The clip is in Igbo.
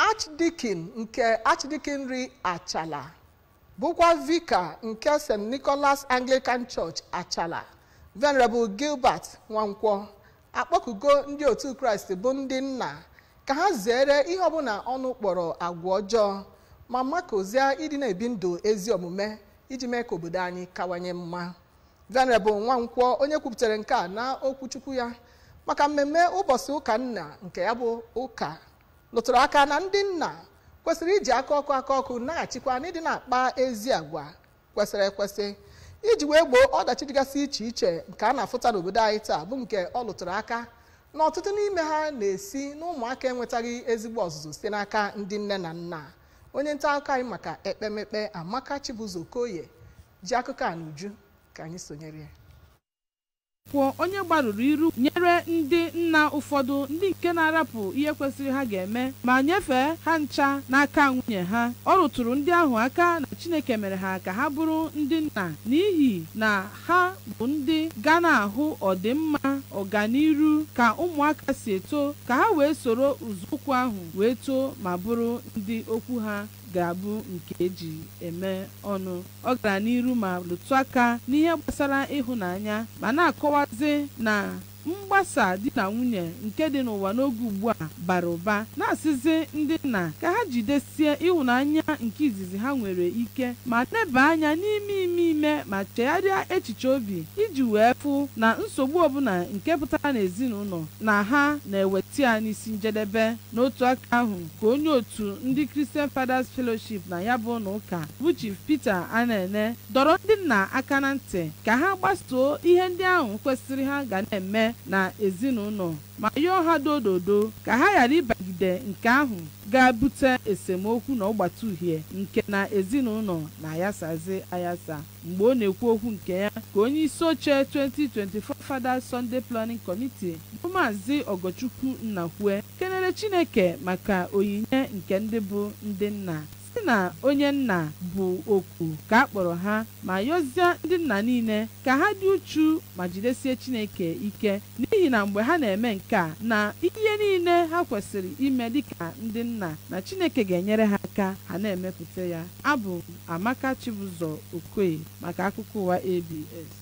Archdeacon nke Archdeaconry Achala, bụkwa Vicar nke St. Nicholas Anglican Church Achala, Venerable Gilbert Nwankwọ, akpọkugo ndị otu Kraịst bụ ndị nna ka ha zere ihe ọbụla ọnụ kpọrọ agwa ọjọọ ma makụzie ịdị na-ebi ndụ ezi omume iji mee ka obodo anyị kawanye mma. Venerable Nwankwọ, onye kwupụtara nke a na okwuchukwu ya maka mmemme ụbọchị ụka nna nke ya bụ ụka, lụtụrụ aka na ndị nna kwesịrị iji aka ọkụ aka ọkụ naghachikwa n'ịdị na-akpa ezi agwa kwesịrị ekwesị iji wee gboo ọdachi dịgasị iche iche nke a na-afụta n'obodo anyị taa, bụ nke ọ lụtụrụ aka na ọtụtụ n'ime ha na-esi na ụmụaka enwetaghị ezigbo ọzụzụ site n'aka ndị nne na nna. Onye nta akụkọ anyị maka ekpemekpe, Amaka Chibuzo Okoye, ji akụkọ a n'uju. Ka anyị sonyere ya. Kwuo onye gbarụrụ iru nyere ndị nna ụfọdụ ndị nke na-arapụ ihe kwesịrị ha ga-eme ma nyefee ha ncha n'aka nwunye ha. Ọ rụtụrụ ndị ahụ aka na Chineke mere ha ka ha bụrụ ndị nna n'ihi na ha bụ ndị ga na-ahụ ọdịmma, ọganiru ka ụmụaka si eto, ka ha wee soro ụzọụkwụ ahụ wee too ma bụrụ ndị okwu ha ga-abụ nke eji eme ọnụ. Ọ gara n'iru ma lụtụ aka n'ihe gbasara ịhụnanya ma na-akọwazi na mgbasa di na nwunye nke dị n'ụwa n'oge ugbu a bara ụba, na-asịzi ndị nna ka ha jidesie ịhụnanya nke izizi ha nwere ike ma leba anya n'ime ime ime ma chegharịa echiche obi iji wee fụ na nsogbu ọbụla nke pụtara n'ezinụlọ na ha na-eweta ya n'isi njedebe. N'otu aka ahụ ka onye otu ndị Christian Fathers Fellowship na ya bụ ụlọ ụka, bụ Chief Peter Anene, dọrọ ndị nna aka na ntị ka ha gbasoo ihe ndị ahụ kwesịrị ha ga na-eme na ezinụlọ ma yọọ ha dododo ka ha ghara ịbagide nke ahụ ga-ebute esemokwu na ọgbata uhie nke na ezinụlọ na-ayasazi ayasa. Mgbe ọ na-ekwu okwu nke ya, ka onye isi oche 2024 Fathers Sunday Planning Committee, bụ Maazị Ogochukwu Nnakwue, kenere Chineke maka onyinye nke ndị bụ ndị nna, si na onye nna bụ oku ka a kpọrọ ha, ma yọzie ndị nna niile ka ha dị uchu ma jidesie Chineke ike, n'ihi na mgbe ha na-eme nke a na ihe niile ha kwesịrị ime dịka ndị nna, na Chineke ga-enyere ha aka ha na-emepụta ya. Abụ Amaka Chibụzọ Okoye maka akụkọ ụwa ABS.